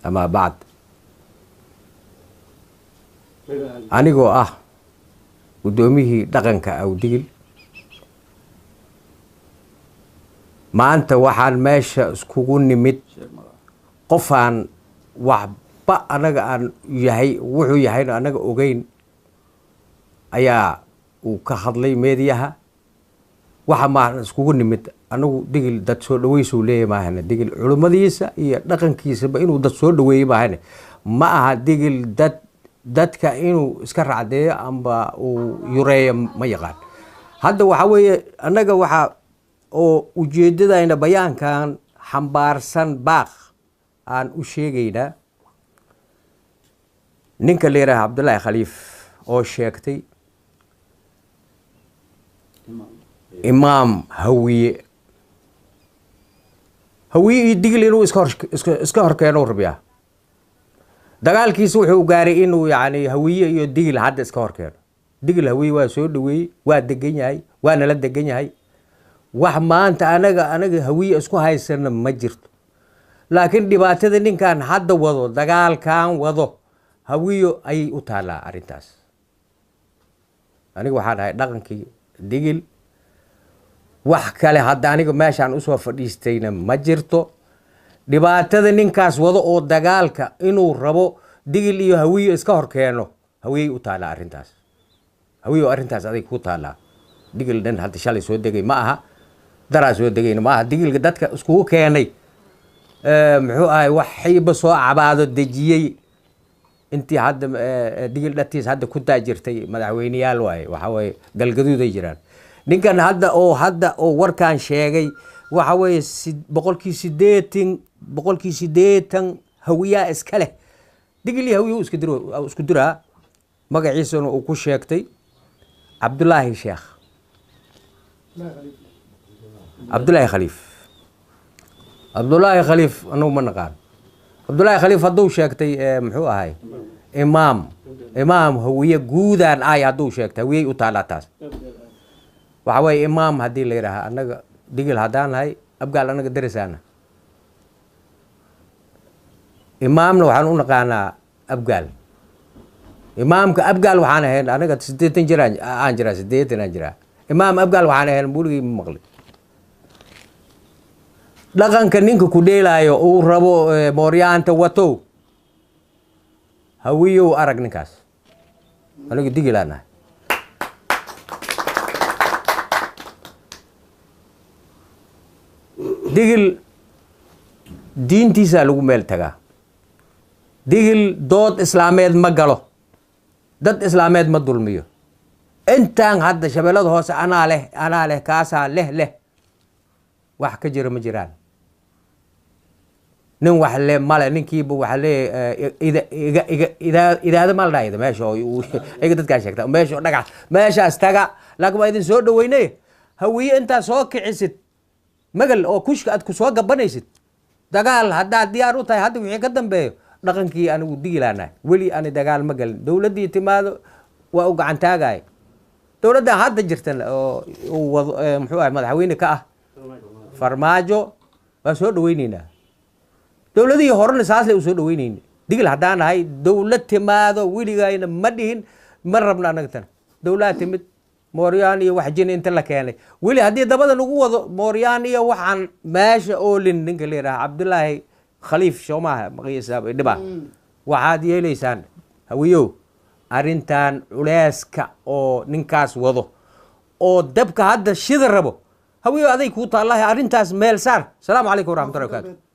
Amaa bacd, anigoo ah guddoomiyihii dhaqanka Awdigil, maanta waxaan meesha iskugu nimid qofaan waxba anaga aan yahay wuxuu yahayna anaga ogeyn ayaa uu ka hadlay meediyaha. Waxa maan iskugu nimid anagu Digil dad soo dhaweysuu leeyahy maahane, Digil culimmadiisa iyo dhaqankiisaba inuu dad soo dhaweeyey maahane, ma aha Digil dad dadka inuu iska racdeeyo amba uu yureeyo ma yaqaan. Hadda waxaa weeye annaga waxaa oo ujeeddadayna bayaankan xambaarsan baaq aan u sheegaynaa ninka la yidhaaha Cabdullaahi Khaliif oo sheegtay imaam Hawiye, Hawiye iyo Digil inuu iska hor iska horkeeno rabiyaa. Dagaalkiisa wuxuu gaaray inuu yani Hawiye iyo Digil hadda iska horkeeno. Digil Hawiye waa soo dhaweeyey, waa degan yahay, waa nala degan yahay. Wax maanta anaga Hawiye isku haysana ma jirto, laakiin dhibaatada ninkan hadda wado, dagaalkan wado, Hawiyo ayay u taallaa arrintaas. Aniga waxaan ahay dhaqankii Digil, wax kale hadda aniga meeshaan usoo fadhiistayna ma jirto. Dhibaatada ninkaas wado oo dagaalka inuu rabo Digil iyo Hawiyo iska horkeeno, Hawiyey u taallaa arrintaas. Hawiyo arrintaas aday ku taallaa. Digil dhan hadda shalay soo degay ma aha, daraa soo degayna ma aha. Digilka dadka iskugu keenay muxuu ahay wax xiiba soo cabaado dejiyey intii hadda Digil dhatiis hadda ku taajirtay madaxweyneyaal waaye, waxa weeye Galgaduuday jiraan. Ninkan hadda oo hadda oo warkan sheegay waxa weeye 80%, 80% Hawiyaa iska leh. Digil iyo Hawiye isku diro, isku diraa. Magaciisana uu ku sheegtay Cabdullaahi Sheekh Cabdullaahi Khaliif. Cabdullaahi Khaliif anagu ma naqaan. Cabdullaahi Khaliif hadduu sheegtay muxuu ahay imaam Hawiye guudaan ay hadduu sheegtay, Hawiyey u taallaa taas. Waxa weeye imaam haddii la yidhaaha, annaga Digil haddaan nahay, Abgaal annaga darisaana, imaamna waxaan u naqaanaa Abgaal. Imaamka Abgaal waxaan ahayn anaga 80 jir aan jiraa, 80 aan jiraa. Imaam Abgaal waxaan ahayn buligii ma maqli. Dhaqanka ninka ku dheelaayo uu rabo mooryaanta watow, Hawiyow arag ninkaas. Aniga Digilaan ahay. Digil diintiisaa lagu meel tagaa. Digil dood islaameed ma galo, dad islaameed ma dulmiyo. Intaan hadda Shabeellada Hoose anaa leh, anaa leh, kaasaa leh leh, wax ka jira ma jiraan. Nin wax le male, ninkiiba waxa leeyahay ida iga iga idaa idaada ma la dhahayda meesha oo iga dadkaa sheegta meesha oo dhagax meeshaas taga. Laakiin waa idin soo dhaweynay. Hawiye intaa soo kicisid magal oo kushka aad ku soo gabanaysid dagaal haddaad diyaar u tahay, hadda wixii ka dambeeyo dhaqankii anigu digilaanahay weli ani dagaal ma galin. Dowladdii timaado waa u gacan taagaya. Dowladdan hadda jirtan oo uu wado muxuu ahay madaxweyne ka ah Farmaajo waa soo dhaweyneynaa. Dowladihii horena saasle u soo dhaweyneyna. Digil haddaan nahay, dowlad timaado weligayna ma dhihin ma rabno annaga. Tan dowlad timid mooryaan iyo wax jin inta la keenay weli haddii dabada lagu wado mooryaan iyo waxaan meesha oolin, ninka la yidhaha Cabdullaahi Khaliif shoomaha maqiisa dhiba waxaad yeelaysaan. Hawiyow, arrintan culeyska oo ninkaas wado oo dabka hadda shida rabo, Hawiyow aday kuu taallahay arrintaas meel saar. Asalaamu calaykum waraxmatullahi wabarakatu.